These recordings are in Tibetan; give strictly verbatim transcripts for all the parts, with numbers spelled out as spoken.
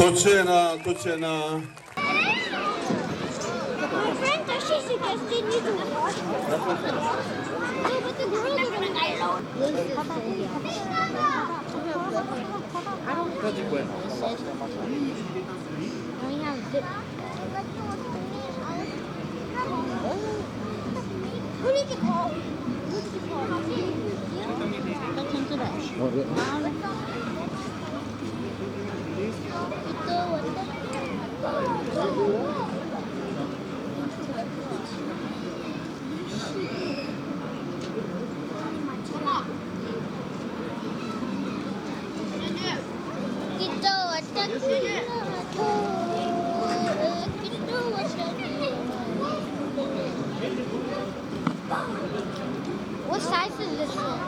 ཐུགས་རྗེ་གནང་། ཐུགས་རྗེ་གནང་། My friend Tashi suggested you to watch. No, but the girls are gonna get lost. What size is this one?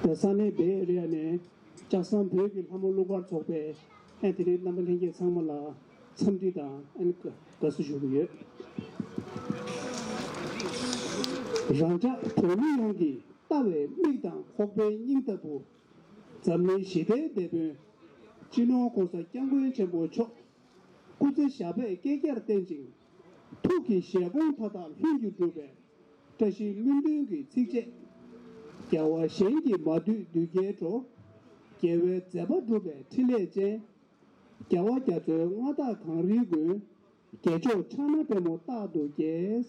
ད་ས་གནས་བེ་ཨེ་རི་ཡ་ནས་ལྕགས་ཟམ་བོད་ཀྱི་ལྷ་མོ་གླུ་གར་ཚོགས་པའི་ཨ་དེ་རིང་རྣམ་པ་ལྷན་རྒྱས་ཚང་མ་ལ་འཚམས་འདྲི་དང་ཨ་ནི་དགའ་བསུ་ཞུ་གི་ཡོད། རང་ཅག་བོད་མི་ཡོངས་ཀྱི་ལྟ་བའི་མིག་དང་ཁོག་པའི་སྙིང་ལྟ་བུ། འཛམ་གླིང་ཞི་བདེའི་དེད་དཔོན། སྤྱི་ནོར་༸གོང་ས་༸སྐྱབས་མགོན་ཆེན་པོ་མཆོག་སྐུ་ཚེ་ཞབས་པད་བསྐལ་བརྒྱར་བརྟན་ཅིང་། ཐུགས་ཀྱི་བཞེད་དགོངས་མཐའ་དག་ལྷུན་གྱིས་གྲུབ་པའི་བཀྲ་ཤིས་སྨོན་འདུན་གྱི་ཚིགས་བཅད། རྒྱལ་བ་གཞན་གྱིས་མ་བཏུལ་གདུལ་དཀའི་འགྲོ། རྒྱལ་བའི་མཛད་པ་གྲུབ་པའི་ཕྲིན་ལས་ཅན། རྒྱལ་བ་རྒྱ་མཚོའི་མངའ་བདག་གངས་རིའི་མགོན། རྒྱལ་མཆོག་ཕྱག་ན་པདྨོ་རྟག་ཏུ་རྒྱས།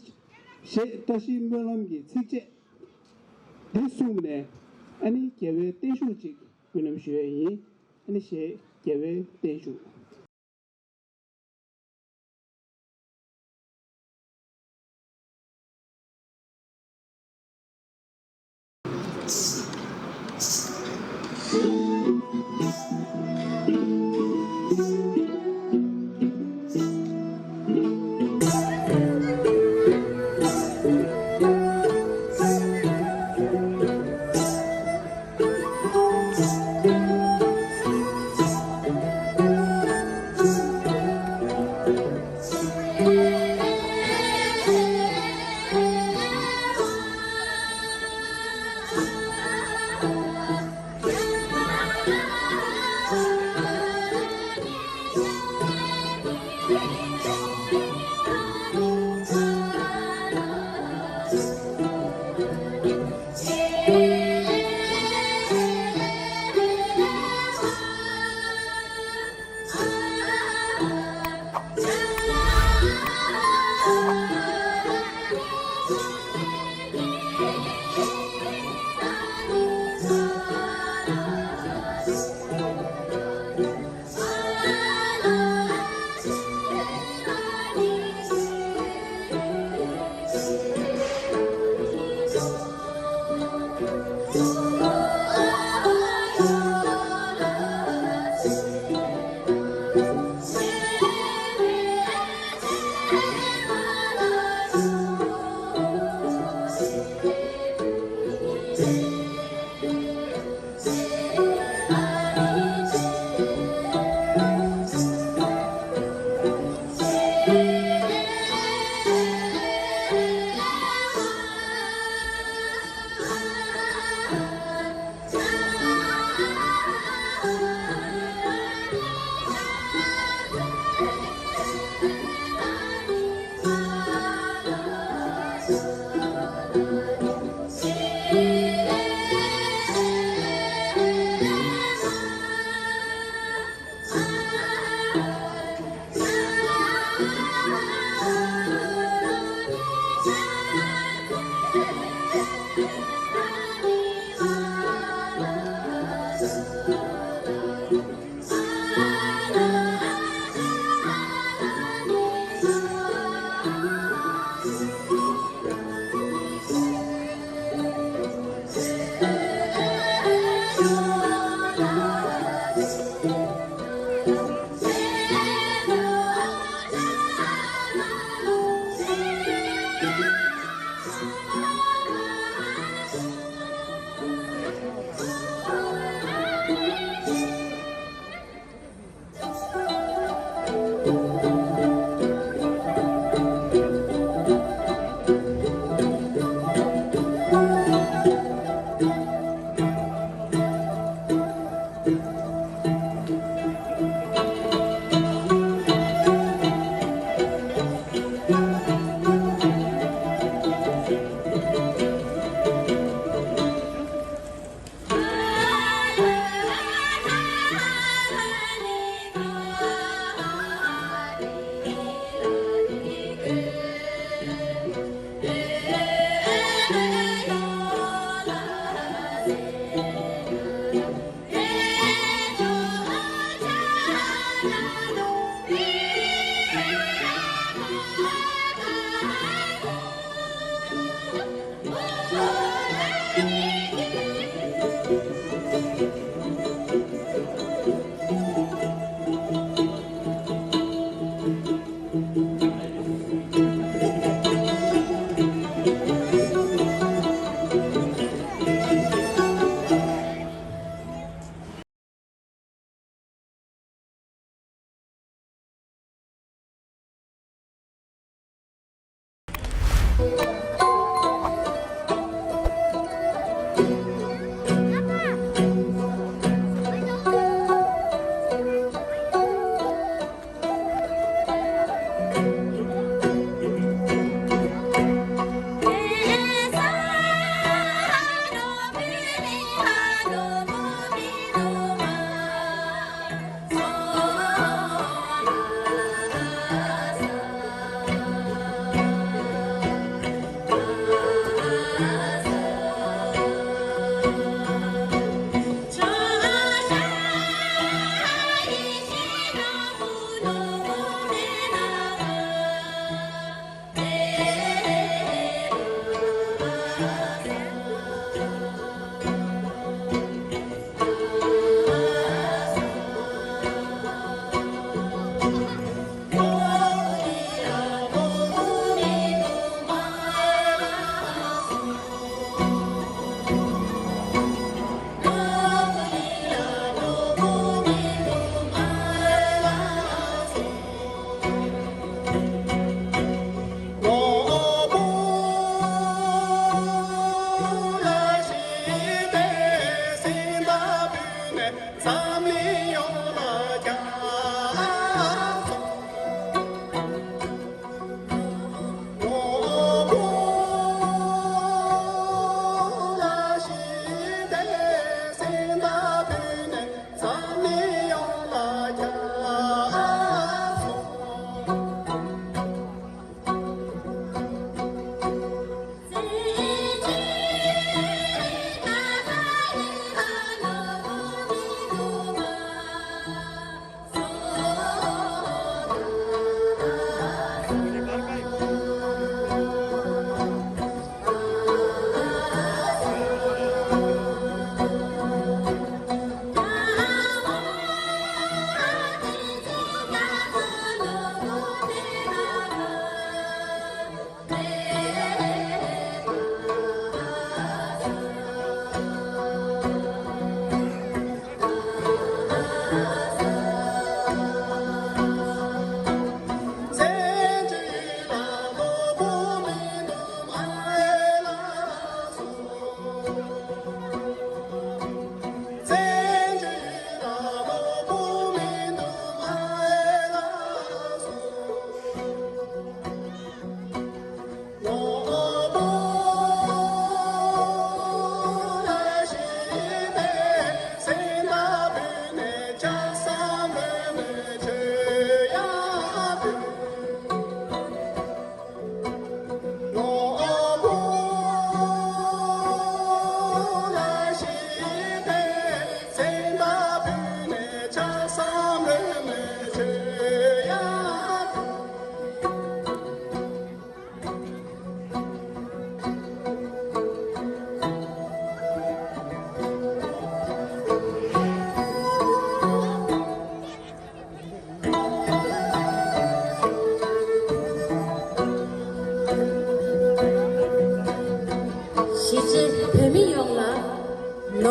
ཞེས་བཀྲ་ཤིས་སྨོན་ལམ་གྱི་ཚིགས་བཅད་འདི་གསུངས་ནས་ཨ་ནི་རྒྱལ་བའི་བརྟན་བཞུགས་ཅིག་འབུལ་ལམ་ཞུ་ཡས་ཡིན། ཨ་ནི་ཞེས་རྒྱལ་བའི་བརྟན་བཞུགས།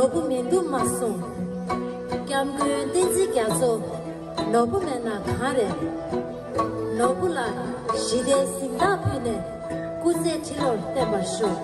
ནོར་བུ་མི་འདུག་མ་གསུངས། སྐྱབས་མགོན་བསྟན་འཛིན་རྒྱ་མཚོ། ནོར་བུ་མེད་ན་གང་རེད། ནོར་བུ་ལ་ཞི་བདེའི་གཟེངས་རྟགས་ཕུལ་ནས་སྐུ་ཚེ་ཁྲི་ལོར་བརྟན་པར་ཤོག།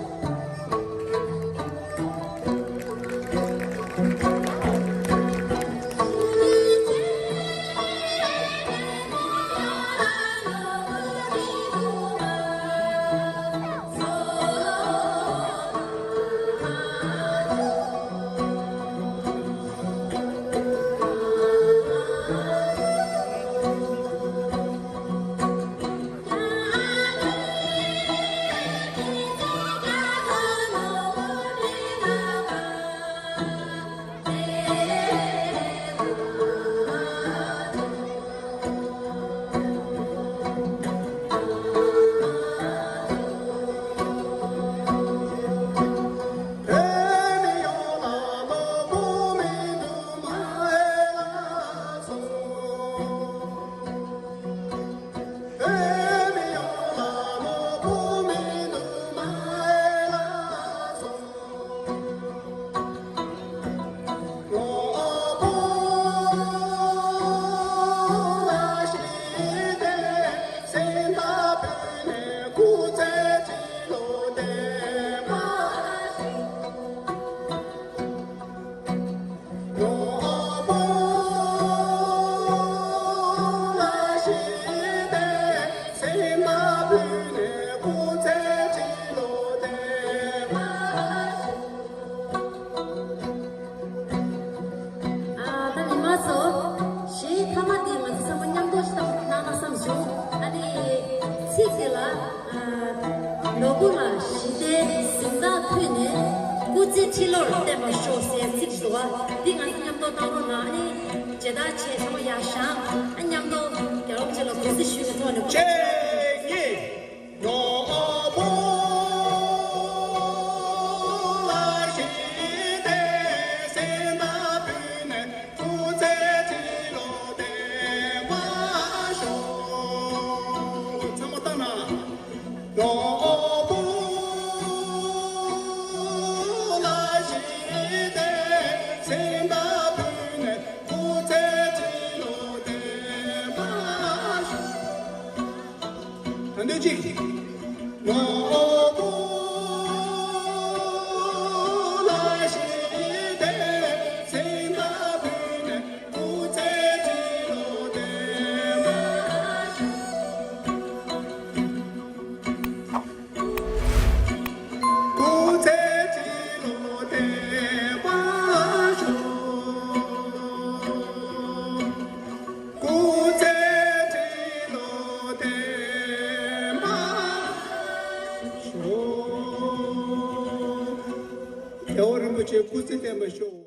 ཨ། ད་ཉི་མ་ཚོ། གཞས་མཐའ་མ་འདི་ང་ཚོ་ཚང་མ་མཉམ་དུ་ཤ་སྟག་གནང་ན་བསམ་བྱུང་། ཨ་ནི་ཚིག་དེ་ལ། ཨ། ནོར་བུ་ལ་ཞི་བདེའི་གཟེངས་རྟགས་ཕུལ་ནས་སྐུ་ཚེ་ཁྲི་ལོར་བརྟན་པར་ཤོག་ཟེར་ཚིག་ཞིག་འདུག་པ། འདི་ང་ཚོ་མཉམ་དུ་བཏང་རོགས་གནང་། ཨ་ནི་མཇལ་དར་ཆེ་ཚང་མ་ཡར་བཞེངས། ཨ། མཉམ་དུ་རྒྱལ་བ་རིན་པོ་ཆེ་ལ་གུས་བརྩི་ཞུ་བའི་ཐོག་ནས། གཅིག་གཉིས། ནོར་བུ་ལ་ཞི་བདེའི་གཟེངས་རྟགས་ཕུལ་ནས་སྐུ་ཚེ་ཁྲི་ལོ་བརྟན་པར་ཤོག། ཚང་མ་བཏང་ན། ནོར་བུ་ལ་ཞི་བདེའི་གཟེངས་རྟགས་ཕུལ་ནས་སྐུ་ཚེ་ཁྲི་ལོ་བརྟན་པར་ཤོག། ད་འདོད་ཅིག། ནོར་བུ་ལ་ཞི་བདེའི་གཟེངས་རྟགས་ཕུལ་ནས་སྐུ་ཚེ་ཁྲི་ལོ་བརྟན་པར་ཤོག། སྐུ་ཚེ་ཁྲི་ལོ་བརྟན་པར་ཤོག། སྐུ་ཚེ་ཁྲི་ལོ་བརྟན་པར་ཤོག། རྒྱལ་བ་རིན་པོ་ཆེ་སྐུ་ཚེ་བརྟན་པར་ཤོག།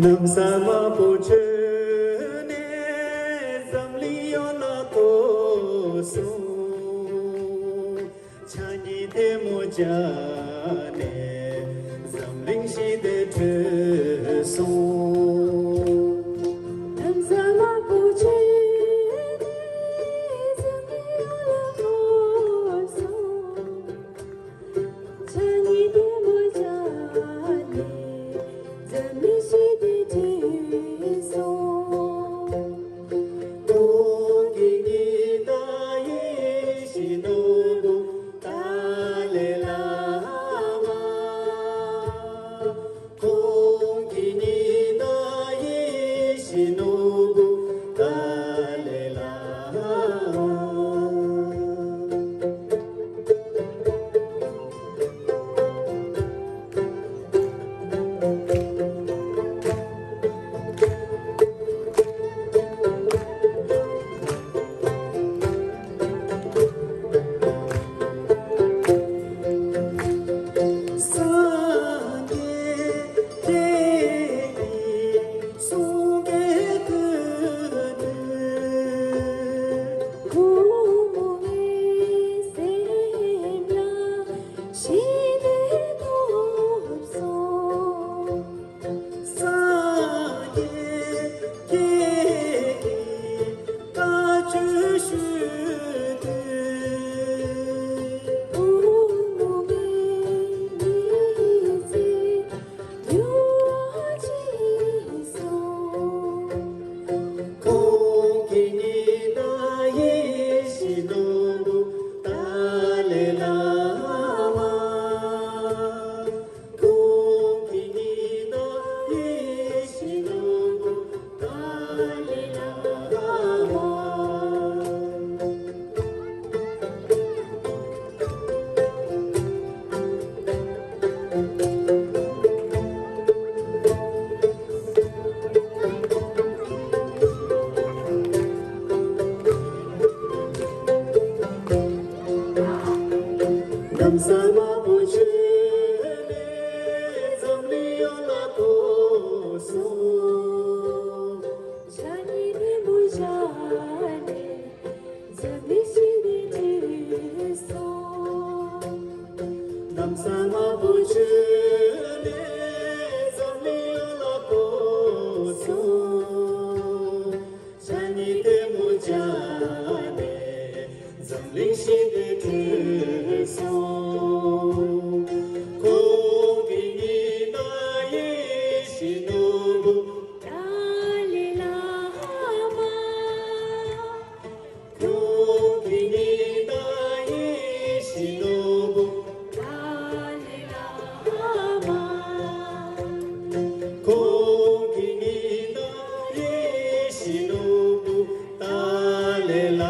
གནམ་ས་དམར་པོ་བྱོན་ནས་འཛམ་གླིང་ཡོངས་ལ་གཏོར་སོང་། ཕྱག་གཉིས་ཐལ་མོ་སྦྱར་ནས་འཛམ་གླིང་ཞི་བདེ་སྒྲོལ་སོང་། གནམ་ས་དམར་པོ་བྱོན་ནས་འཛམ་གླིང་ཡོངས་ལ་གཏོར་སོང་། ཕྱག་གཉིས་ཐལ་མོ་སྦྱར་ནས་འཛམ་གླིང་ཞི་བདེ་སྒྲོལ་སོང་། ཁོང་གི་ཉི་ཟླ་ཡིད་བཞིན་ནོར་བུ་ཏཱ་ལའི་བླ་མ། ཁོང་གི་ཉི་ཟླ་ཡིད་བཞིན་ནོར་བུ་ཏཱ་ལའི་བླ་མ། སངས་རྒྱས་བཅས་ཀྱི་གསུང་སྐད་ཐོས་དུས། ཁོ་མོ་ངའི་སེམས་ལ་ཞི་བདེ་ཐོབ་སོང་། སངས་རྒྱས་བཅས་ཀྱི་བཀའ་ཆོས་ཞུ་དུས། ཁོ་མོ་ངའི་མི་ཚེ་འགྱུར་བ་ཕྱིན་སོང་། ཁོང་གི་ཉི་ཟླ་ཡིད་བཞིན་ནོར་བུ་ཏཱ་ལའི་བླ་མ། ཁོང་གི་ཉི་ཟླ་ཡིད་བཞིན་ནོར་བུ་ཏཱ་ལའི་བླ་མ། གནམ་ས་དམར་པོ་བྱོན་ནས་འཛམ་གླིང་ཡོངས་ལ་གཏོར་སོང་། ཕྱག་གཉིས་ཐལ་མོ་སྦྱར་ནས་འཛམ་གླིང་ཞི་བདེ་སྒྲོལ་སོང་། གནམ་ས་དམར་པོ་བྱོན་ནས་འཛམ་གླིང་ཡོངས་ལ་གཏོར་སོང་། ཕྱག་གཉིས་ཐལ་མོ་སྦྱར་ནས་འཛམ་གླིང་ཞི་བདེ་སྒྲོལ་སོང་། ཁོང་གི་ཉི་ཟླ་ཡིད་བཞིན་ནོར་བུ་ཏཱ་ལའི་བླ་མ། ཁོང་གི་ཉི་ཟླ་ཡིད་བཞིན་ནོར་བུ་ཏཱ་ལའི་བླ་མ། ཁོང་གི་ཉི་ཟླ་ཡིད་བཞིན་ནོར་བུ་ཏཱ་ལའི་བླ་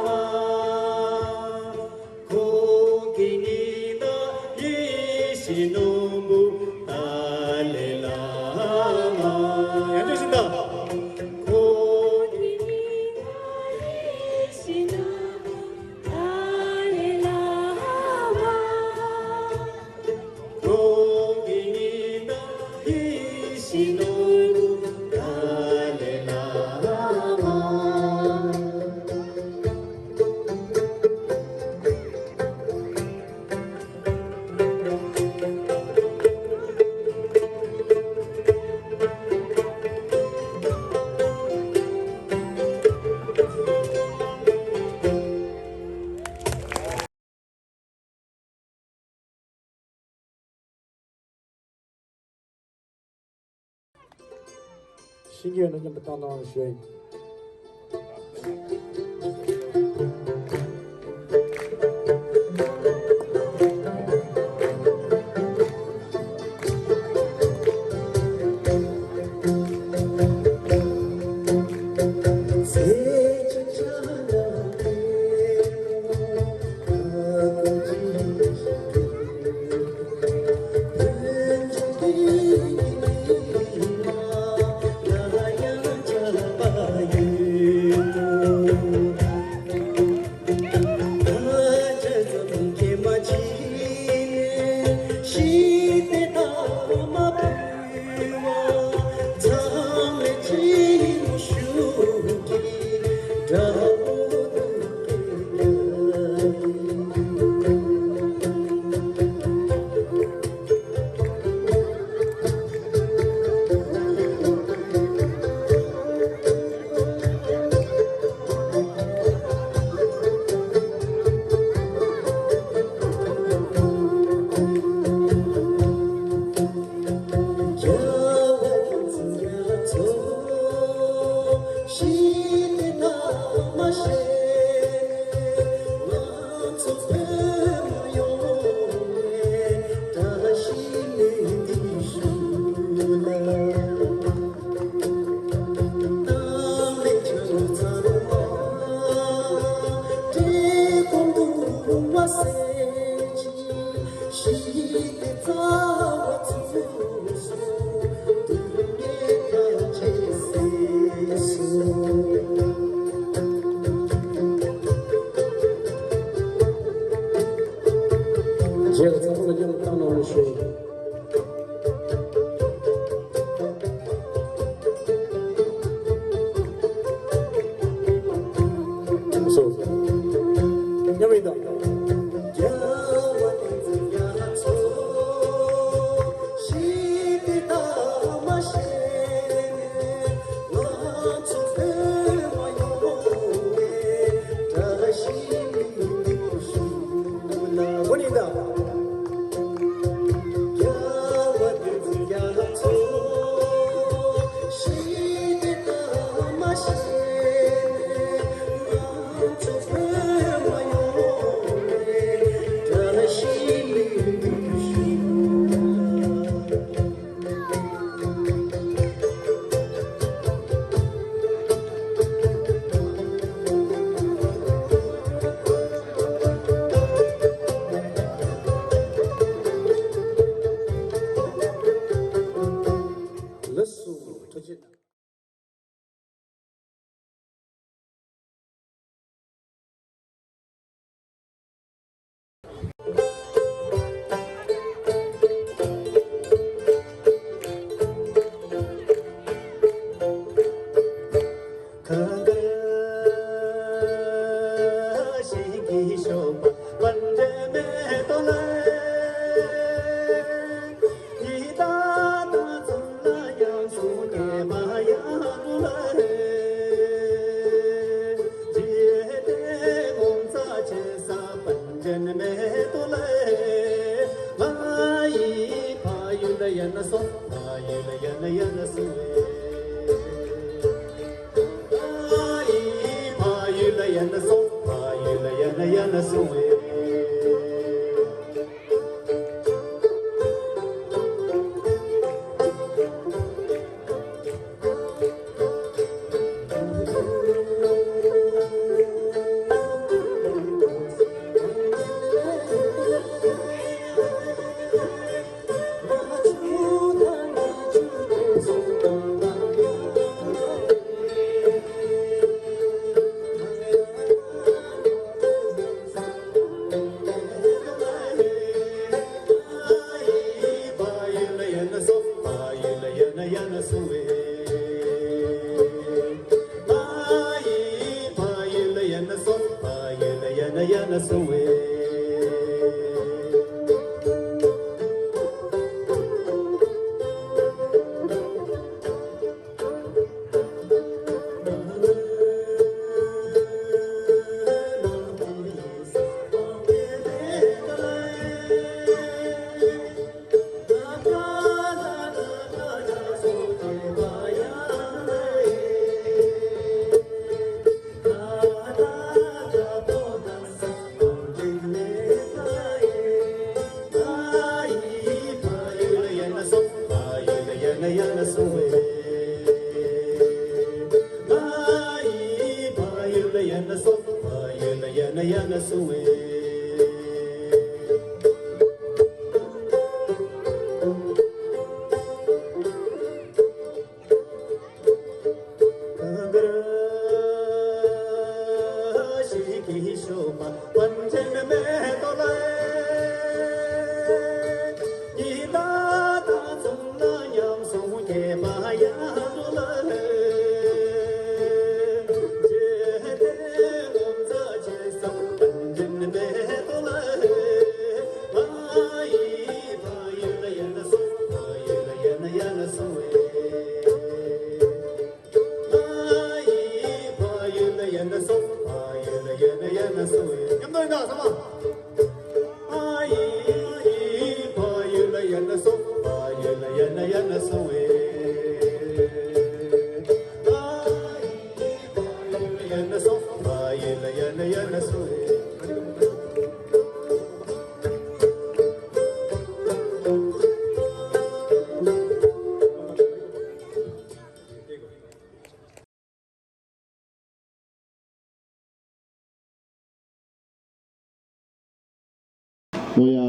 མ། ཁོང་གི་ཉི་ཟླ་ཡིད་བཞིན་ནོར་བུ་ཏཱ་ལའི་བླ་མ། ཡང་བསྐྱར་ཞིག་དང་། ཁོང་གི་ཉི་ཟླ་ཡིད་བཞིན་ནོར་བུ་ཏཱ་ལའི་བླ་མ། ཁོང་གི་ཉི་ཟླ་ཡིད་བཞིན་ནོར་བུ་ཏཱ་ལའི་བླ་མ། ཤིང་གི་ཡོད་ན་མཉམ་དུ་བཏང་གནང་ཞུ་ཡ་ཡིན། རྗེས་ལ་ཚང་མ་ལ་སྙན་ལ་བཏང་གནང་རོགས་ཞུ། སོ། མཉམ་ཡིན་ད། ལགས་སོ། ཐུགས་རྗེ་གནང་།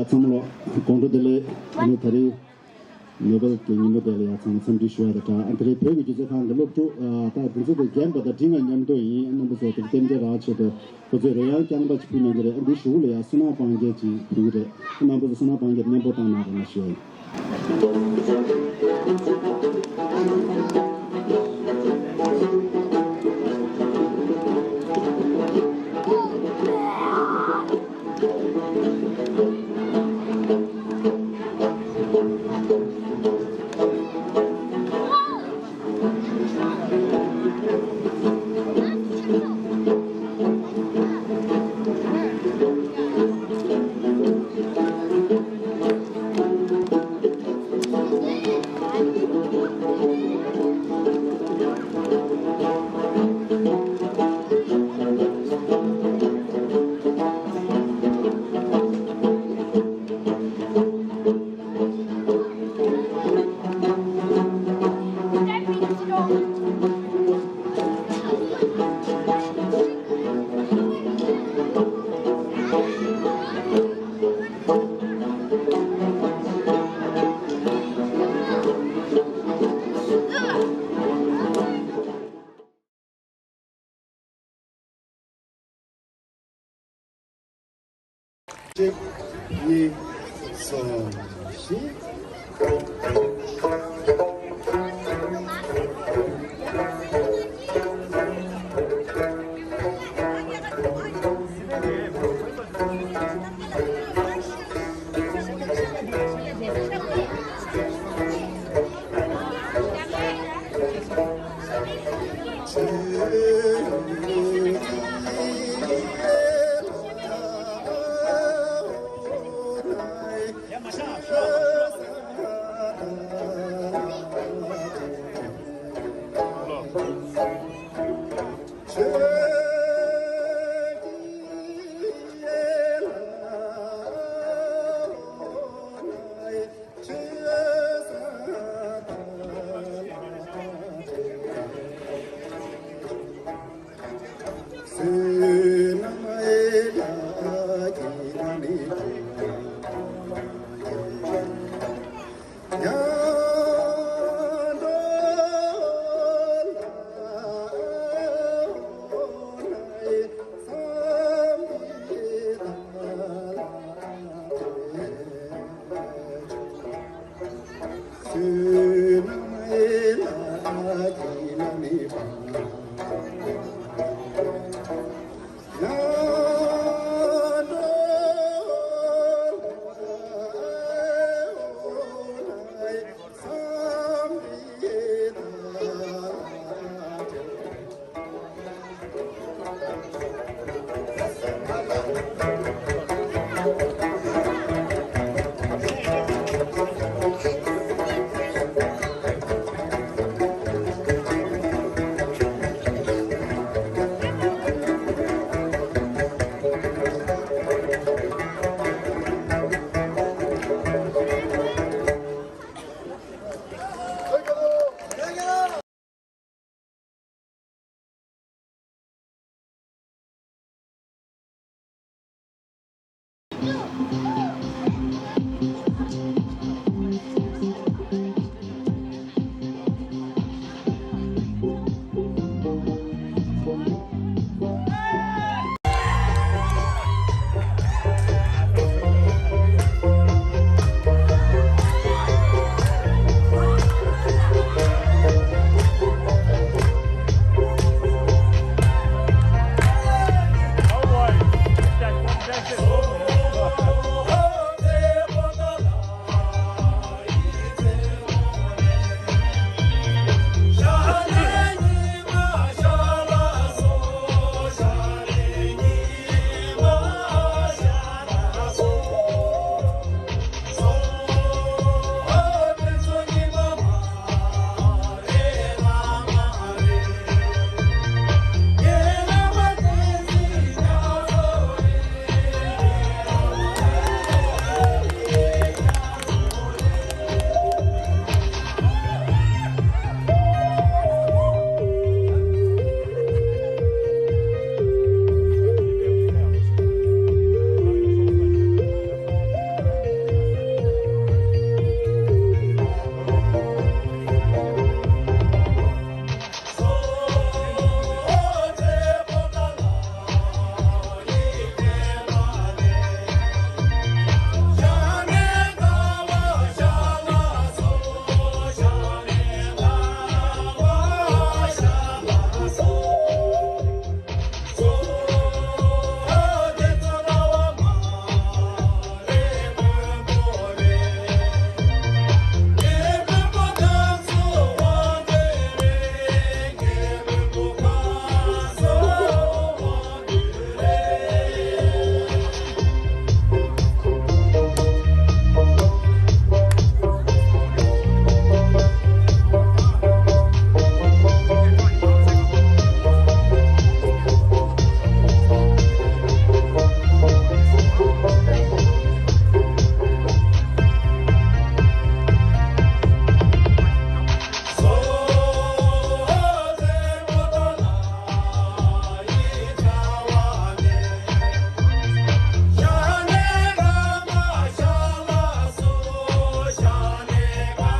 ཚང་མ་ལ་དགོང་དྲོ་བདེ་ལེགས། ཨ་ནི་ད་རེས་ནོ་བེལ་གྱི་ཉིན་མོ་དེ་ལ་ཡ་ཚང་མ་འཚམས་འདྲི་ཞུ་ཡ་དང་སྦྲགས། ཨ་ནི་ད་རེས་བོད་ཀྱི་སྒྱུ་རྩལ་ཁང་གི་སློབ་ཕྲུག་ཨ་ད་དེ་ཚོ་དེ་རྒན་པ་དང་འབྲིང་བ་མཉམ་དུ་ཡིན། རྣམ་པ་ཚོ་དེ་རྟེན་འབྲེལ་རག་ཆེད་དུ་ཁོ་ཚོས་རོལ་དབྱངས་རྐྱང་པ་ཅིག་ཕུལ་གནང་གི་རེད། ཨ་འདི་གཞུག་ལ་ཡ་བསོད་ནམས་དཔལ་རྒྱལ་ཅིག་ཕུལ་གི་རེད། རྣམ་པ་ཚོ་བསོད་ནམས་དཔལ་རྒྱལ་སྙན་པོ་བཏང་གནང་རོགས་གནང་ཞུ་ཡ་ཡིན། གཅིག་གཉིས། གསུམ། བཞི།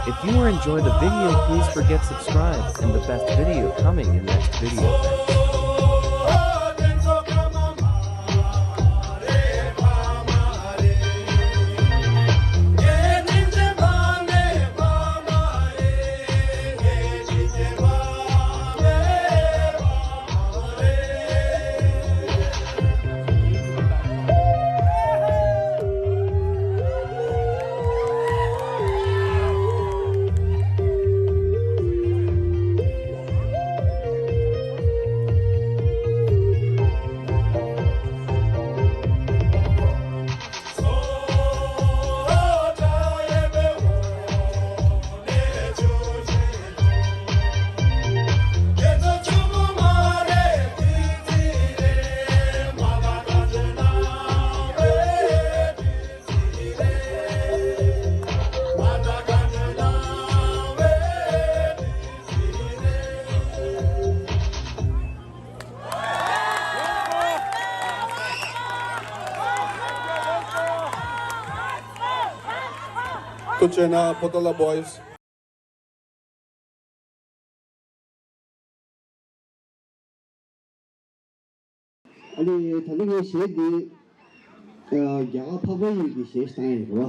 If you are enjoy the video, please forget subscribe and the best video coming in next video. Thanks. ཐུགས་རྗེ་གནང་། པོ་ཏ་ལ་བོའིས། ཨ་ནི་ད་ལྟ་ངའི་གཞས་འདི་ཨ་རྒྱ་གར་འཕགས་པའི་ཡུལ་གྱི་གཞས་ཤིག་བཏང་ཡིན་རེད་བ།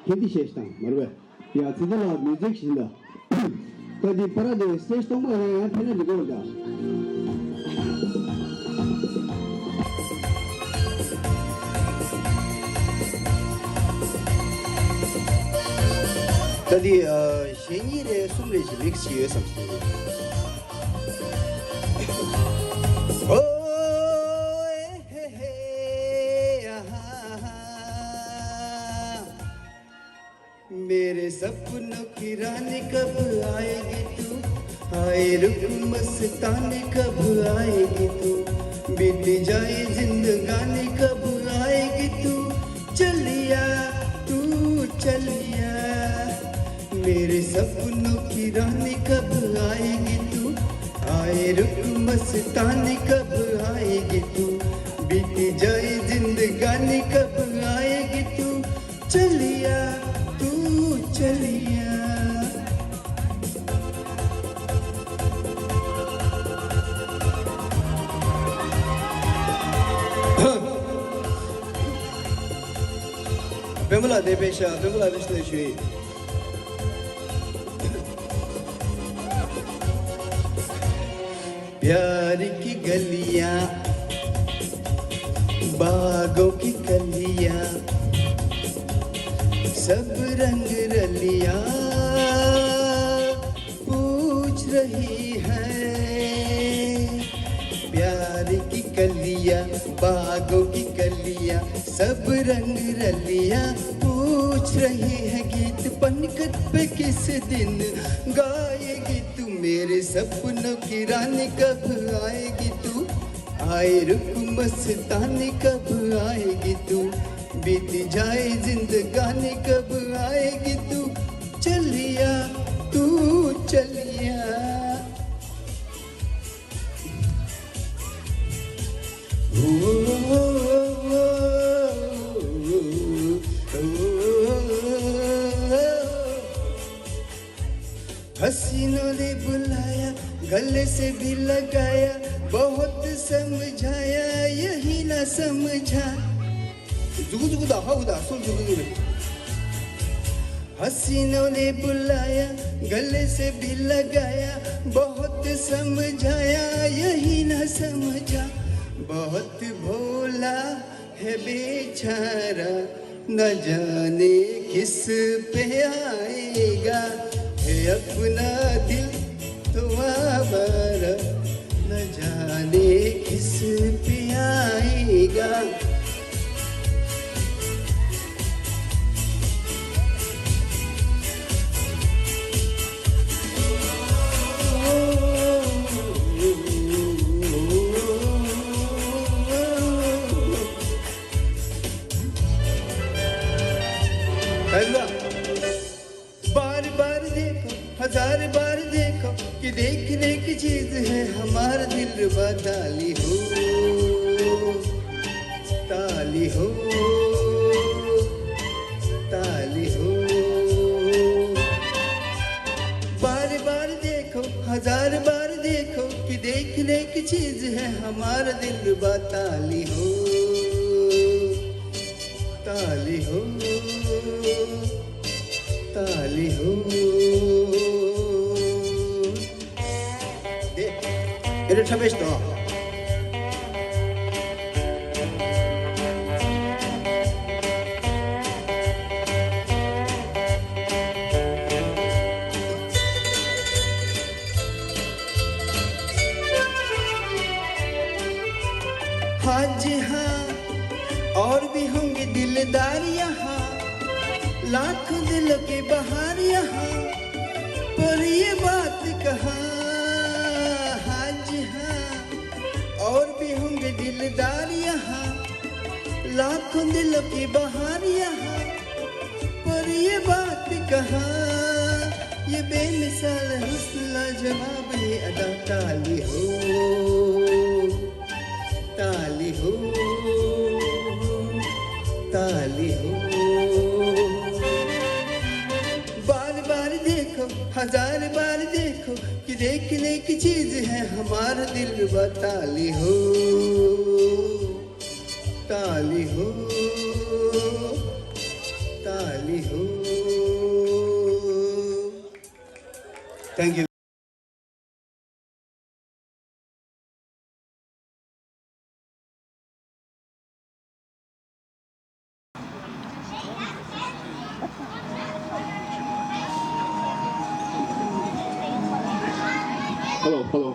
ཧིན་དི་གཞས་ཤིག་བཏང་མ་རེད་པས། ཡ་ཚེ་བརྟན་ལགས་མིའུ་ཛིག་ཞིག་ལ། ད་འདི་པར་དེ་སི་ཊེ་ཇི་སྟོང་པ་ཡང་ཡང་ཕེབས་ན་འགྲིག་གི་རེད་ད། ད་འདི་ཨ་གཞས་གཉིས་རེ་གསུམ་རེ་ཞིག་རིམ་པས་ཡོད་བསམ་སོང་། ཨོ་ཨེ་ཧེ་ཧེ་ཨ་ཧ་ཧ། मेरे सपनों की रानी कब आएगी तू? हाय रुक मस्तानी कब आएगी तू? बीत जाए जिंदगानी कब आएगी तू? चलिया, तू चलिया। मेरे सपनों की रानी कब आएगी तू? आए रुक मस्तानी कब आएगी तू? बीत जाए जिंदगानी कब आएगी तू? चलिया, तू चलिया। བེམ་པོ་ལགས་དེ་པེ་ཤ། བེམ་པོ་ལགས་དེ་ཤ་ལེ་ཞུ་ཡིན། प्यार की गलियां, बागों की कलियां, सब रंग रलियां पूछ रही है। प्यार की कलियां, बागों की कलियां, सब रंग रलियां पूछ रही है। गीत पनघट पे किस दिन गाएगी तू? मेरे सपनों की रानी कब आएगी तू? आए रुक मस्तानी कब आएगी तू? बीत जाए जिंदगानी कब आएगी तू? चलिया, तू चलिया। हसीनों ने बुलाया, गले से भी लगाया, बहुत समझाया, यही ना समझा। जुगु जुगु दा, हाउ दा, सुन जुगु जुगु। हसीनों ने बुलाया, गले से भी लगाया, बहुत समझाया, यही ना समझा। बहुत भोला है बेचारा, न जाने किस पे आएगा। है अपना दिल तो आवारा, न जाने किस पे आएगा। बार बार देखो, हजार बार देखो, कि देखने की चीज है हमारा दिलवा। ताली हो, ताली हो, ताली हो। चीज है हमारा दिलबा ताली हो, ताली हो, ताली हो। दे, मेरे ठमेश तो। हाँ जी हाँ, और भी होंगे दिलदार यहाँ, लाखों दिलों के बहार यहाँ, पर ये बात कहाँ, हाँ जी हाँ, और भी होंगे दिलदार यहाँ, लाखों दिलों की बहार यहाँ, पर ये बात कहाँ, ये बेमिसाल हुस्न लाजवाब ये अदा ताली हो, ताली हो, ताली हो। बार बार देखो, हजार बार देखो कि देखने की चीज है हमारा दिलबा ताली हो, ताली हो, ताली हो। Thank you. Hello, hello.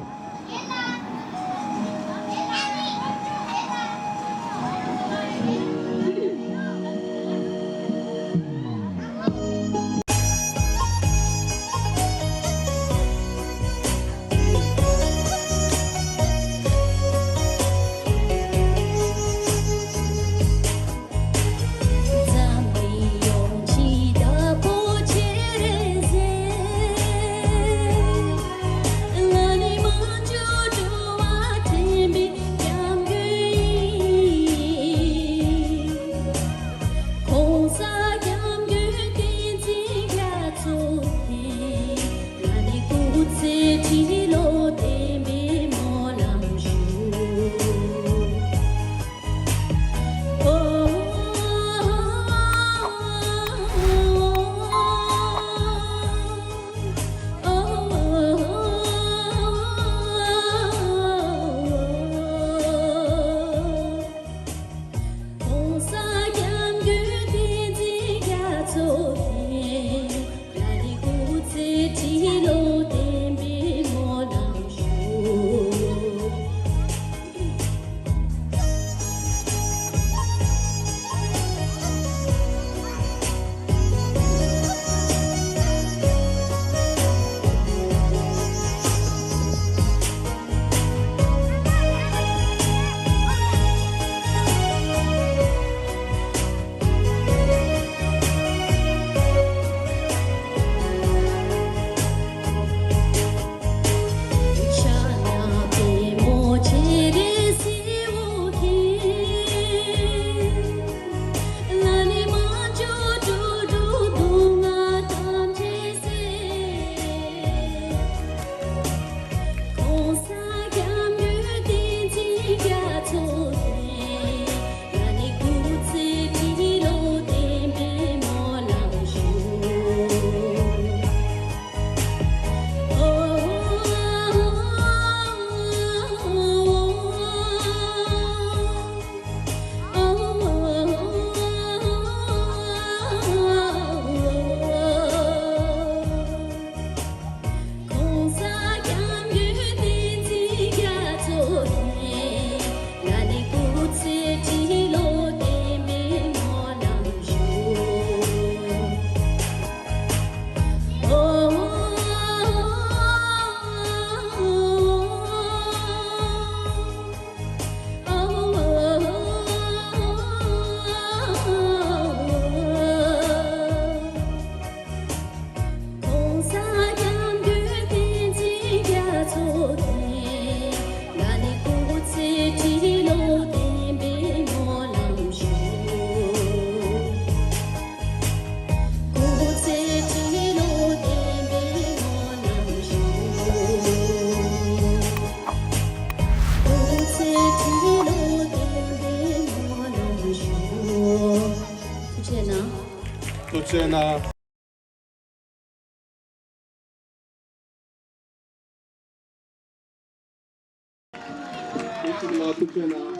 ལ་ཐུགས་རྗེ་གནང་།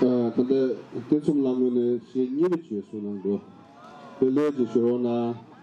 ཨ། ད་ལྟ་སྟོན་མཚམས་ལ་ངོས་ནས་གཞས་གཉིས་པ་ཅིག་གསུང་གནང་འདུག་དེ་ལས་ཀྱི་ཞུ་རོགས་གནང་།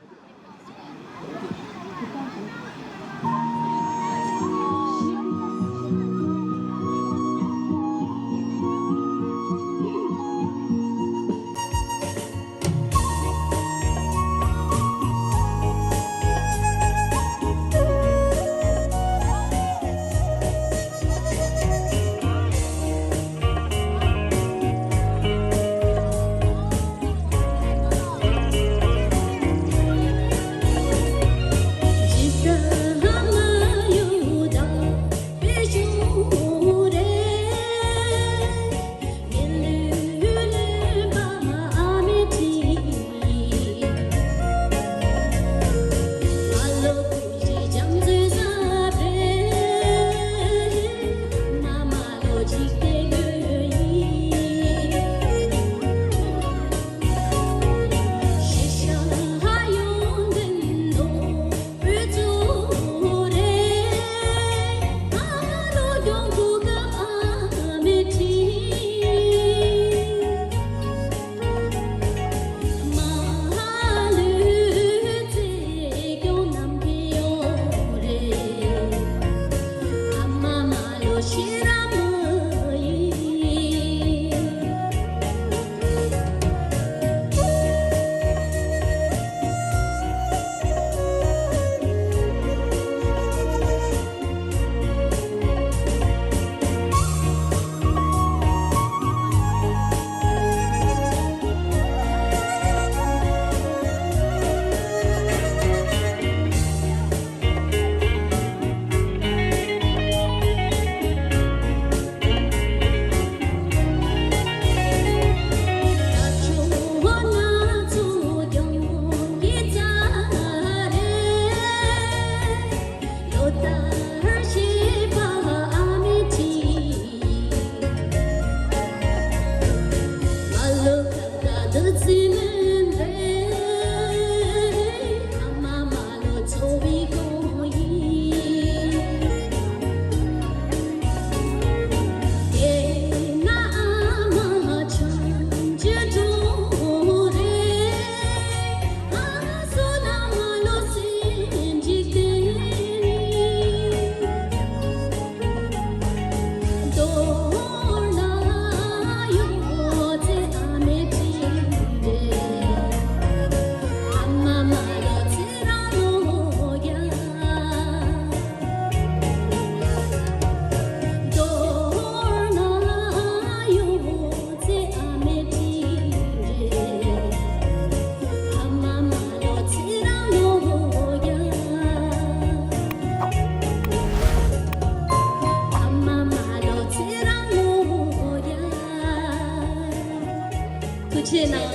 ཐུགས་རྗེ་གནང་།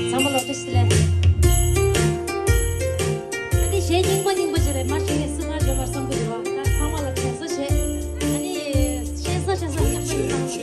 ཚང་མ་ལོ་བཀྲ་ཤིས་བདེ་ལེགས། ཨ་ནི་གཞས་རྙིང་པ་རྙིང་པ་ཞིག་རེད། མར་ཞིག་ནས་སྲིད་པ་འཇོམས་པར་བསམ་གྱི་འདུག་བ། ད་ཚང་མ་ལ་དྲན་གསོ་བྱེད། ཨ་ནི་ཤེས་ས་ཤེས་ས་མཉམ་དུ་གནང་།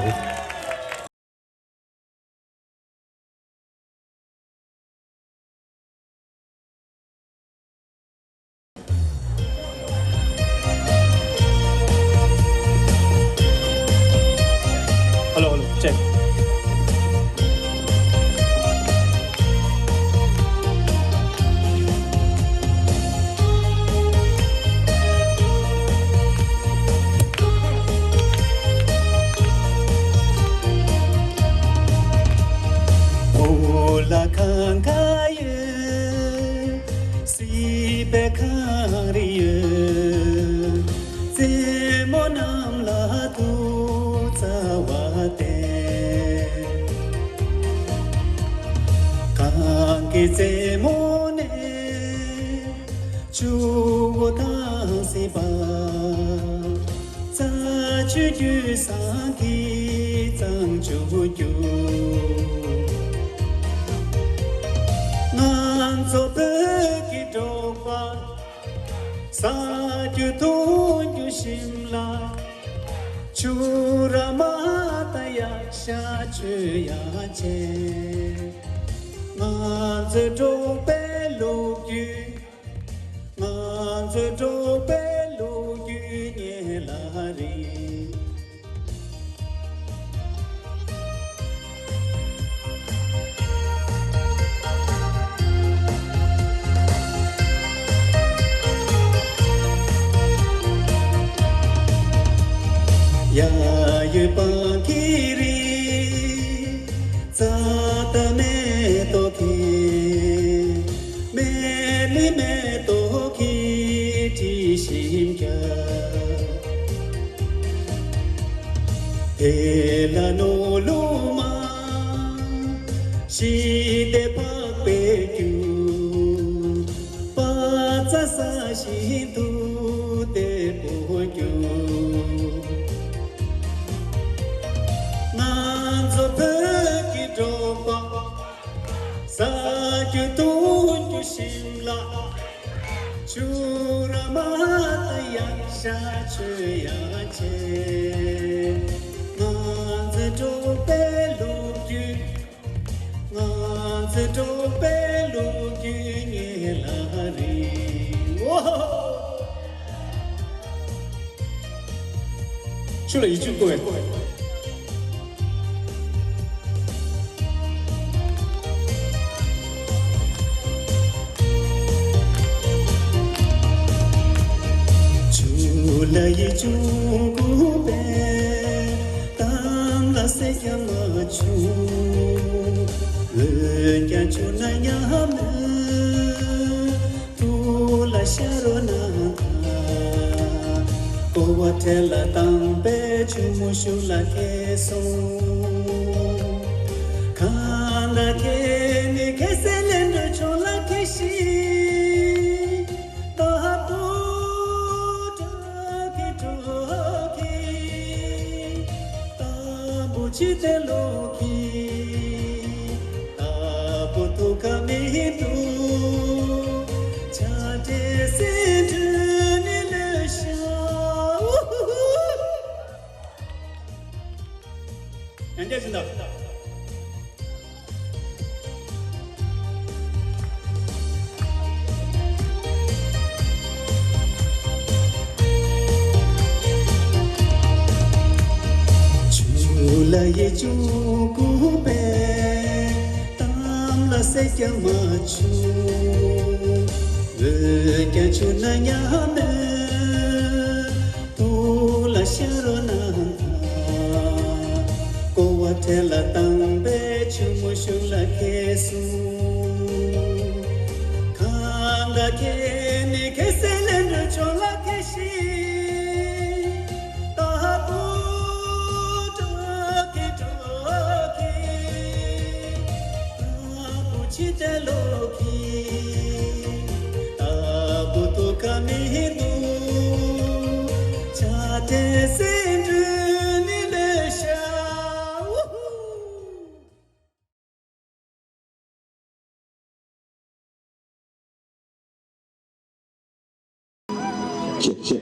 Hello, hello, check. སྲིད་པའི་གངས་རི་ཡོད། རྩེ་མོ་རྣམས་ལ་ཐུགས་བརྩེ་བ་བསྟན། གངས་ཀྱི་རྩེ་མོ་ནས་ཆུ་བོ་དྭངས་བསིལ་བ། རྩྭ་ཆུ་རྒྱུན་བཟང་གི་གཙང་ཆུ་རྒྱུན། ང་ཚོ་བོད་ཀྱི་འབྲོག་པ། ཟ་རྒྱུ་འཐུང་རྒྱུ་ཞིམ་ལ། ཆུ་ར་མ་ད་ཡག་ཤ་ཆོས་ཡ་ཆེ། ང་ཚོའི་འབྲོག་པའི་ལོ་རྒྱུས། ང་ཚོའི་འབྲོག་པའི་ལོ་རྒྱུས་ཉེ་ལ་རིང་། ཡ་ཡོད་པང་གི་རི། རྩྭ་དང་མེ་ཏོག་གི། མེ་ལི་མེ་ཏོག་གི་དྲི་ཞིམ་རྒྱ། དེ་ལ་ནོར་ལུག་མ་ཞི་བདེ་འཕགས་པའི་རྒྱུ། པ་ཙ་ཟ་བཞིན་དུ་བདེ་པོ་རྒྱུ། ང་ཚོ་བོད་ཀྱི་འབྲོག་པ། ཟ་རྒྱུ་འཐུང་རྒྱུ་ཞིམ་ལ། ཆུ་ར་མ་ད་ཡག་ཤ་ཆོས་ཡ་ཆེ། ང་ཚོའི་འབྲོག་པའི་ལོ་རྒྱུས། ང་ཚོའི་འབྲོག་པའི་ལོ་རྒྱུས་ཉེ་ལ་རིང་། ཨོ། ཆུ་ལ་ཡིག་ཆུ་བསྐོར་བས། ཆུ་ལ་ཡིག་ཆུ་བསྐོར་བས། གཏམ་ལ་ཟེར་རྒྱ་མ་ཆུ། འོན་ཀྱང་ཆུ་ན་ཉ་མོ། ཐུགས་ལ་ཤ་རོ་ན་ད། ཀོ་བ་ཁྲེ་ལ་དང་པའི་ཆུ་མོ་ཤུགས་ལ་ཁེལ་སོང་། གང་ལ་ཁེལ་ནི་ཁེལ་སེ་ལེན་འགྲོ་ཆུང་ལ་ཁེལ་ཤི། ད་པོ་དྲག་གི་དྲག་གི། ད་བུ་ཅི་དེ་ལོ་གི། ད་བུ་ཐུག་ག་མི་འདུག་ཆ་དེ་སེ་འདྲུ་ནི་ལོས་ཤ། ཡང་བསྐྱར་ཕྱིན་ད། ཆུ་ལ་ཡིག་ཆུ་བསྐོར་བས། གཏམ་ལ་ཟེར་རྒྱ་མ་ཆུ། འོན་ཀྱང་ཆུ་ན་ཉ་མོ། ཐུགས་ལ་ཤ་རོ་ན་ད། ཀོ་བ་ཁྲེ་ལ་དང་པའི་ཆུ་མོ་ཤུགས་ལ་ཁེལ་སོང་། གང་ལ་ཁེལ་ནི་ཁེལ་སེ་ལེན་འགྲོ་ཆུང་ལ་ཁེལ་ཤི། ད་པོ་དྲག་གི་དྲག་གི། ད་བུ་ཅི་དེ་ལོ་གི། ད་བུ་ཐུག་ག་མི་འདུག་ཆ་དེ་སེ་འདྲུ་ནི་ལོས་ཤ། ཨུ་ཧུ། ཅེས་བཤད།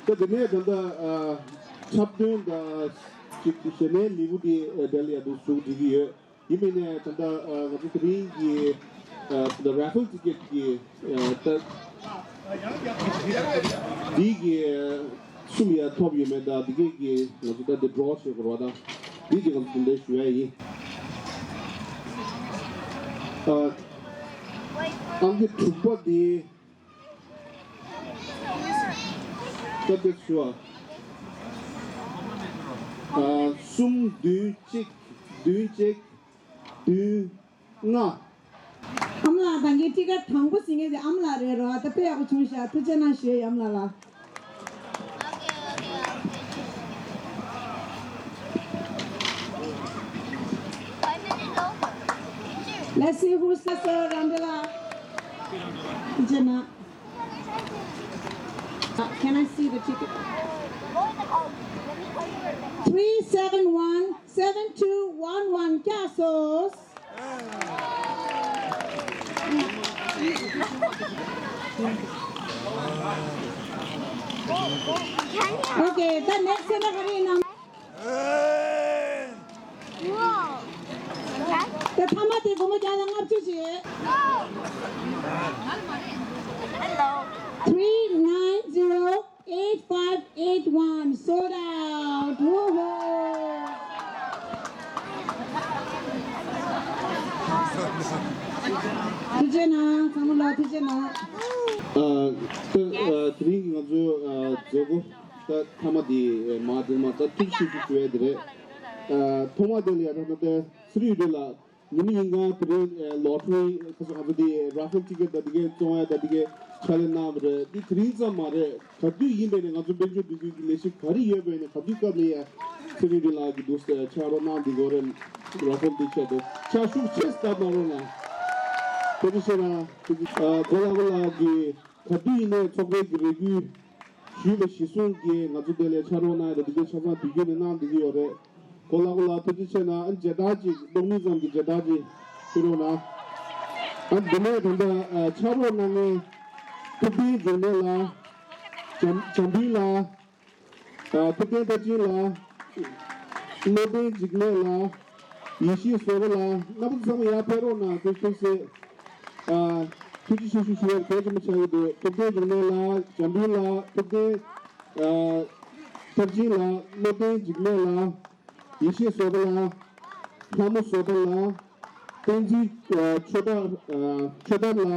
ད་དེ་ནས་ད་ལྟ་ཨ་འཁྲབ་སྟོན་དང་ཅིག་ཞལ་ནས་ལེའུ་དེ་ཨ་དེ་ལ་ཡ་དུ་ཞུགས་འགྲིག་གི་ཡོད། ཡིན་མིན་ནས་ད་ལྟ་ཨ་ང་ཚོ་དེ་རིང་གི་ཨ་ད་རེ་ཕལ་ཊི་ཀེ་ཊི་གི་ཨ་ད་འདི་གི་སུམ་ཡ་ཐོབ་ཡོད་མེད་ད་འདི་གའི་གི་ང་ཚོ་ད་འདི་ཌོ་བྱེད་དགོས་ར། ད་འདི་གི་ང་ཚོ་དེ་འདྲ་ཞུ་ཡ་ཡིན། ཨ་ཨང་ཀི་དྲུག་པ་འདི། སྐབས་དེ་ཞུ་བ། ཨ་གསུམ་བདུན་གཅིག་བདུན་གཅིག་བདུན་ལྔ། ཨ་མ་ལགས་ད་གིན་ཊི་ཀེ་ཊི་དང་པོ་ཟིན་མཁན་དེ་ཨ་མ་ལགས་རེད་རོ། ད་དཔེ་ཡག་པོ་བྱུང་ཤག་ཐུགས་རྗེ་གནང་ཞུ་ཡ་ཡ་ཨ་མ་ལགས་ལ། Let's see who's the third umbrella. Jenna. Uh, can I see the ticket? Three seven one seven two one one. Casos. Okay, the next one. ད་ཐ་མ་དེ་སྒོར་མོ་བརྒྱ་དང་ལྔ་བཅུ་ཞིག Hello. Three nine zero eight five eight one. Sold out. Woohoo. ཐུགས་རྗེ་གནང་། ཚང་མ་ལ་ཐུགས་རྗེ་གནང་། ཨ་ད་ཨ་དེ་རིང་གི་ང་ཚོའི་ཨ་མཛད་སྒོ་ད་ཐ་མ་དེ་མ་དེ་མ་ད་ཐུགས་ཞིབ་ཏུ་ཞུ་ཡ་དེ་རེད། ཨ་ཐོག་མ་དེ་ལ་ཡ་ད་ད་ད་སུ་རི་རི་ལ། ཉི་མ་ཉིན་གང་དེ་རིང་ལོ་ཊ་རི་ཁ་སང་ང་ཚོ་དེ་ར་ཕལ་ཊི་ཀེ་ཊི་དང་དེ་གའི་བཙོང་ཡ་དང་དེ་གའི་ཕྱག་ལས་གནང་བ་རེད། འདི་དེ་རིང་ཙམ་མ་རེད། ག་དུས་ཡིན་པའི་ནས་ང་ཚོ་དཔལ་འབྱོར་བསྡུ་རྒྱུ་གི་ལས་གཞི་ག་རེ་ཡོད་པའི་ནས་ག་དུས་སྐབས་ནས་ཡ་ཚེ་རིང་རིང་ལགས་ཀྱི་འདུག་ཟེར་ཕྱག་རོགས་གནང་འདི་གོ་རེད། ར་ཕལ་འདི་ཆེད་དུ་ཕྱག་ཤུགས་ཆེ་སྟབས་གནང་རོགས་གནང་། ཐུགས་རྗེ་ཆེ་གནང་། ཐུགས་རྗེ་ཆེ། ཨ་གོ་ལ་གོ་ལ་གི་ག་དུས་ཡིན་ནའི་ཚོགས་པའི་གི་རེ་སྐུལ་ཞུས་པ་གཞིར་བཟུང་གིས་ང་ཚོ་དེ་ལས་ཕྱག་རོགས་གནང་ཡ་དང་དེ་གའི་ཆ་ཚང་དུས་རྒྱུན་ནས་གནང་བསྡད་ཀྱི་ཡོད་རེད། གོ་ལ་གོ་ལ་ཐུགས་རྗེ་ཆེ་གནང་། ཨ་མཇལ་དར་ཅིག་གཏོང་མི་ཙམ་གྱི་མཇལ་དར་ཅིག་ཞུ་རོགས་གནང་། ཨ་འདི་ནས་ད་ལྟ་ཨ་ཕྱག་རོགས་གནང་མཁན་ཐུབ་བསྟན་འབྱུང་གནས་ལགས། འཇམ་འཇམ་དཔལ་ལགས། ཨ་ཐུབ་བསྟན་མཐར་ཕྱིན་ལགས། བློ་ལྡན་འཇིགས་མེད་ལགས། ཡེ་ཤེས་བཟོ་པ་ལགས། རྣམ་པ་ཚང་མ་ཡར་ཕེབས་རོགས་གནང་། ཐུགས་ཐུགས་སྲས། ཨ་ཐུགས་རྗེ་ཆེ་ཞུ་ཞུ་ཡ་གལ་ཆེན་པོ་ཆགས་ཀྱི་འདུག་ཐུབ་བསྟན་འབྱུང་གནས་ལགས། འཇམ་དཔལ་ལགས། ཐུབ་བསྟན་ཨ་མཐར་ཕྱིན་ལགས། བློ་ལྡན་འཇིགས་མེད་ལགས། ཡེ་ཤེས་བཟོ་པ་ལགས། ལྷ་མོ་བཟོ་པ་ལགས། བསྟན་འཛིན་ཨ་ཆོས་གྲགས་ཨ་ཆོས་གྲགས་ལགས།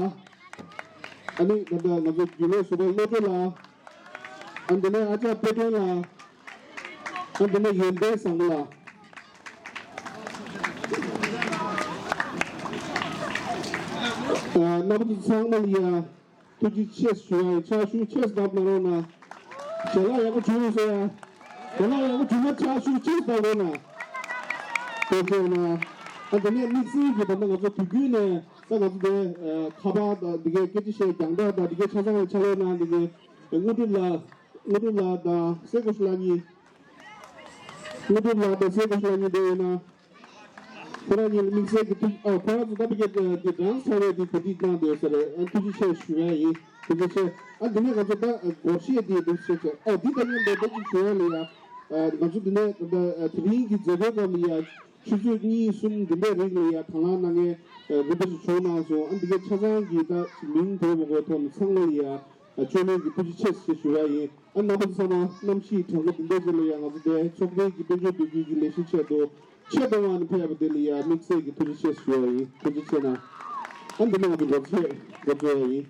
ཨ་ནི་ད་ལྟ་ང་ཚོ་རྒྱུན་ལས་བཟོ་པ་བློ་གྲོས་ལགས། ཨ་འདི་ནས་ཨ་ཅག་དཔལ་སྒྲོན་ལགས། ཨ་འདི་ནས་ཡོན་ཏན་བཟང་པོ་ལགས། ཨ་རྣམ་པ་ཚོ་ཚང་མ་ལ་ཡ་ཐུགས་རྗེ་ཆེ་ཞུ་ཡ་ཡིན། ཕྱག་ཤུགས་ཆེ་ཙམ་གནང་རོགས་གནང་། ཞལ་ལག་ཡག་པོ་བྱུང་ཡོད་ཟེར་ཡ། ཞལ་ལག་ཡག་པོ་བྱུང་ན་ཕྱག་ཤུགས་ཆེ་ཙམ་གནང་རོགས་གནང་། ཐུགས་རྗེ་གནང་། ཨ་འདི་ནས་དམིགས་བསལ་གྱི་ད་ལྟ་ང་ཚོ་དུས་རྒྱུན་ནས་ད་ང་ཚོ་དེ་ཁ་པར་དང་འདི་གའི་སྐད་ཆ་བཤད་རྒྱང་བསྒྲགས་དང་འདི་གའི་ཆ་ཚང་ལ་ཕྱག་ལས་གནང་འདི་གའི་དངོས་གྲུབ་ལགས། དངོས་གྲུབ་ལགས་དང་སེ་ཀོ་ཤི་ལགས་གཉིས། དངོས་གྲུབ་ལགས་དང་སེ་ཀོ་ཤི་ལགས་གཉིས་དེ་ཡིན་ན། ཁོ་རང་གཉིས་ལ་དམིགས་བསལ་གྱི་ཐུགས་ཨ་ཁོ་རང་ཚོ་ད་ཕ་གི་དེ་ཌན་སི་ཚོགས་པའི་དེ་གོ་སྒྲིག་གནང་འདོད་ས་རེད། ཨ་ཐུགས་རྗེ་ཆེ་ཞུ་ཡ་ཡིན། ཐུགས་རྗེ་ཆེ། ཨ་འདི་ནས་ང་ཚོ་ད་སྒོར་གཞས་དེ་འདུག་ཟེར་ཚེ་ཨོ་འདི་ད་མཉམ་དུ་ད་ཅིག་ཞུ་ཡ་ལ་ཡ། ཨ་ང་ཚོ་འདི་ནས་ད་ད་དེ་རིང་གི་མཛད་སྒོའི་སྐབས་ལ་ཡ་ཆུ་ཚོད་གཉིས་གསུམ་འདི་འདྲའི་རིང་ལ་ཡ་དང་བླངས་གནང་མཁན་རིམ་པ་ཞིག་བྱུང་གནང་སོང་། ཨ་འདི་གའི་ཆ་ཚང་གི་ད་མིང་འབོད་མ་དགོས་ཐོག་ནས་ཚང་མ་ལ་ཡ་བཅོས་མིན་གྱི་ཐུགས་རྗེ་ཆེ་ཞེས་ཞུ་ཡ་ཡིན། ཨ་རྣམ་པ་ཚང་མ་གནམ་གཤིས་གྲང་མོ་འདི་འདྲ་ཅིག་ལ་ཡ་ང་ཚོ་དེ་ཚོགས་པའི་གི་དཔལ་འབྱོར་བསྡུ་རྒྱུ་གི་ལས་གཞི་ཆེད་དུ་ཆེད་དུ་ང་ནས་ཕེབས་པ་དེ་ལ་ཡ་དམིགས་བསལ་གྱི་ཐུགས་རྗེ་ཆེ་ཞུ་ཡ་ཡིན། ཐུགས་རྗེ་ཆེ་གནང་། ཨ་འདི་ནས་ང་ཚོ་འགོ་ཚུགས་འགོ་ཚུགས་ཡ་ཡིན།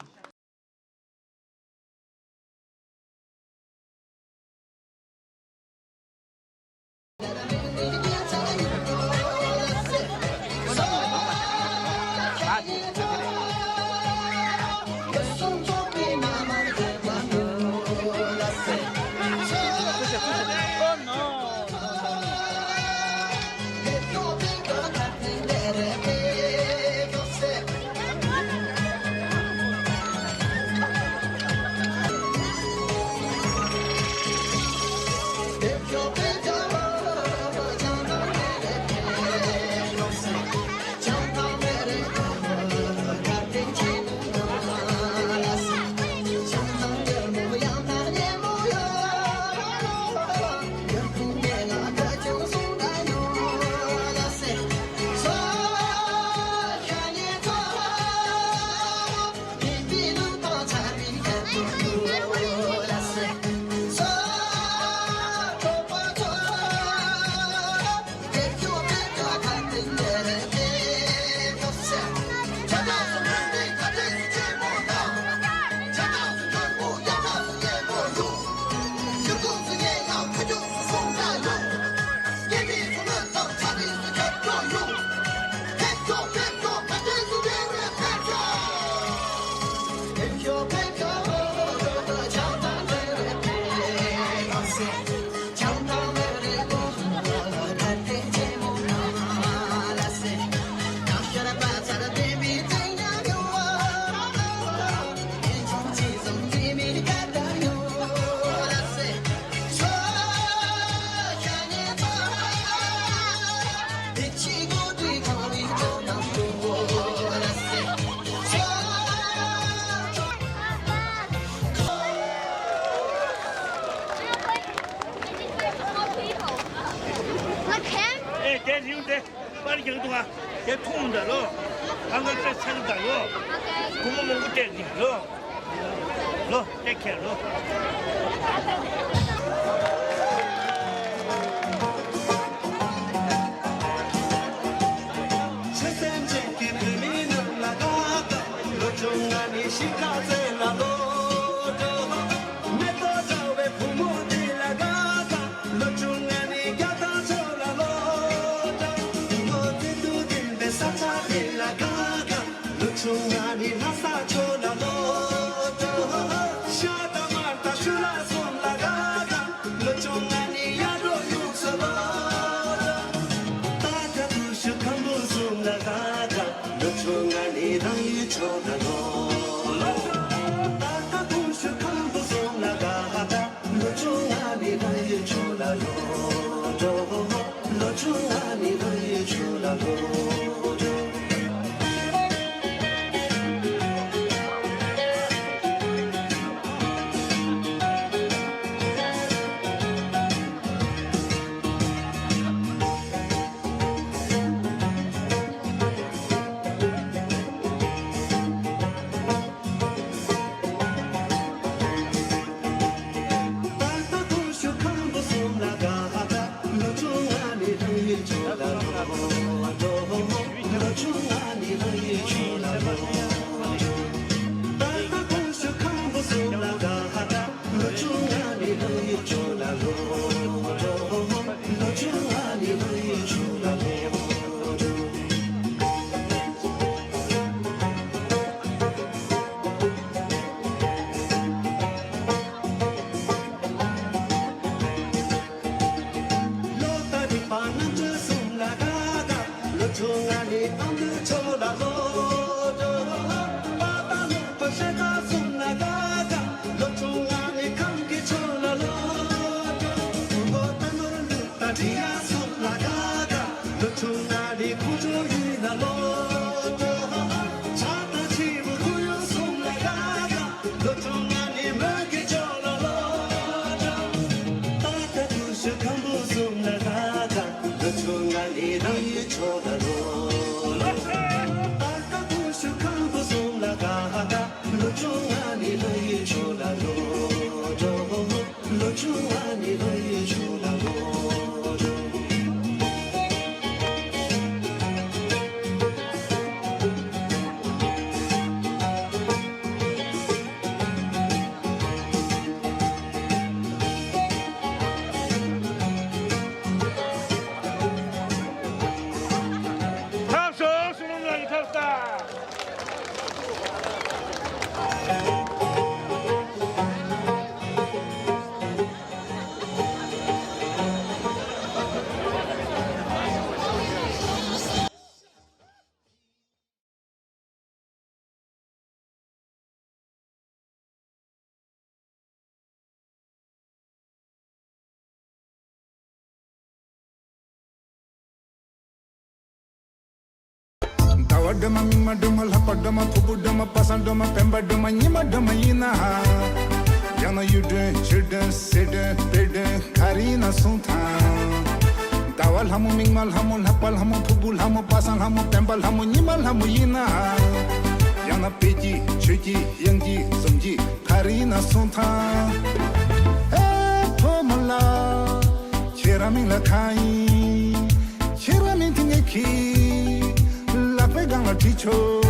ཨེ། དེ་རིང་དེ། པར་རྒྱག་འདུག་ཨ། དེ་མཐོང་འདྲ་ལོ། ཨ་ང་ཚོ་ཚང་འདྲ་ལོ། སྒོར་མོ་མང་པོ་སྤྲད་འདུག་ལོ། ལོ། སྤྲད་ཁྱེར་ལོ། ཆོས་སེམས་ཅན་གྱི་བུད་མེད་རྣམས་ལ་དགའ་དགའ། ལོ་བཅོ་ལྔ་ནས་གཤིས་ཀ་བཙན་ལ་ལོ་འགྲོ། མེ་ཏོག་འདྲ་བའི་བུ་མོ་དེ་ལ་དགའ་དགའ། ལོ་བཅོ་ལྔ་ནས་རྒྱ་དང་ཆོས་ལ་ལོ་འགྲོ། ངོ་བོ་ཏུ་ལྡན་པའི་ས་ཆ་དེ་ལ་དགའ་དགའ། ལོ་བཅོ་ལྔ་ནས་ལྷ་ས་ཆོས་ལ་ལོ་འགྲོ། ཤ་དང་མར་དང་ཤུ་ལ་གསུམ་ལ་དགའ་དགའ། ལོ་བཅོ་ལྔ་ནས་གཡག་རོ་ཡུགས་སུ་ལོ་འགྲོ། ད་ལྟ་ཀུ་ཤུ་ཁམ་བུ་གསུམ་ལ་དགའ་དགའ། ལོ་བཅོ་ལྔ་ནས་རང་ཡུལ་ཆོས་ལ་ལོ། ད་ལྟ་ཀུ་ཤུ་ཁམ་བུ་གསུམ་ལ་དགའ་དགའ། ལོ་བཅོ་ལྔ་ནས་རང་ཡུལ་ཆོས་ལ་ལོ་འགྲོ། ལོ་བཅོ་ལྔ་ནས་རང་ཡུལ་ཆོས་ལ་ལོ་འགྲོ། ལོ་ལྟར་རིག་པ་རྣམ་དཔྱོད་གསུམ་ལ་དགའ་དགའ། ལོ་བཅོ་ལྔ་ནས་ཨ་མདོའི་ཆོས་ལ་ལོ་འགྲོ། པ་དང་ལུག་པ་ཤ་ཁྲག་གསུམ་ལ་དགའ་དགའ། ལོ་བཅོ་ལྔ་ནས་ཁམས་ཀྱི་ཆོས་ལ་ལོ་འགྲོ། ཕུ་བོ་རྟ་ནོར་ལུག་དང་འབྲི་གཡག་གསུམ་ལ་དགའ་དགའ། ལོ་བཅོ་ལྔ་ནས་ཁོང་ཁྲོ་ཡུལ་ལ་ལོ་འགྲོ། བྱ་དང་བྱིའུ་ཁོར་ཡུག་གསུམ་ལ་དགའ་དགའ། ལོ་བཅོ་ལྔ་ནས་མོན་གྱི་ཆོས་ལ་ལོ་འགྲོ། ད་ལྟ་ཀུ་ཤུ་ཁམ་བུ་གསུམ་ལ་དགའ་དགའ། ལོ་བཅོ་ལྔ་ནས་རང་ཡུལ་ཆོས་ལ་ལོ་འགྲོ། ད་ལྟ་ཀུ་ཤུ་ཁམ་བུ་གསུམ་ལ་དགའ་དགའ། ལོ་བཅོ་ལྔ་ནས་རང་ཡུལ་ཆོས་ལ་ལོ་འགྲོ། ལོ་བཅོ་ལྔ་ནས་རང་ཡུལ་ཆོས་ལ་ལོ་འགྲོ། ཐབས་ཤོག་སུ་ལུམ་ལ་ཡི་ཐབས་ལྟ། ཟླ་བ་སྒྲོལ་མ་མིག་དམར་སྒྲོལ་མ་ལྷག་པ་སྒྲོལ་མ་ཕུར་བུ་སྒྲོལ་མ་པ་སངས་སྒྲོལ་མ་སྤེན་པ་སྒྲོལ་མ་ཉི་མ་སྒྲོལ་མ་ཡིན་ན། ཡང་ན་གཡུ་སྒྲོན་བྱུ་སྒྲོན་སེ་སྒྲོན་སྤེ་སྒྲོན་ག་རེ་ཡིན་ན་གསུང་དང་། ཟླ་བ་ལྷ་མོ་མིག་དམར་ལྷ་མོ་ལྷག་པ་ལྷ་མོ་ཕུར་བུ་ལྷ་མོ་པ་སངས་ལྷ་མོ་སྤེན་པ་ལྷ་མོ་ཉི་མ་ལྷ་མོ་ཡིན་ན། ཡང་ན་དཔེ་སྐྱིད་ཆོས་སྐྱིད་གཡང་སྐྱིད་འཛོམས་སྐྱིད་ག་རེ་ཡིན་ན་གསུང་དང་། ཨེ་ཕོ་མོ་ལགས། ཁྱེད་རང་མིང་ལ་གང་ཡིན། ཁྱེད་རང་མིང་དེ་ངས་ཁྱེད་ལག་པའི་སྒང་ལ་བྲིས་ཆོག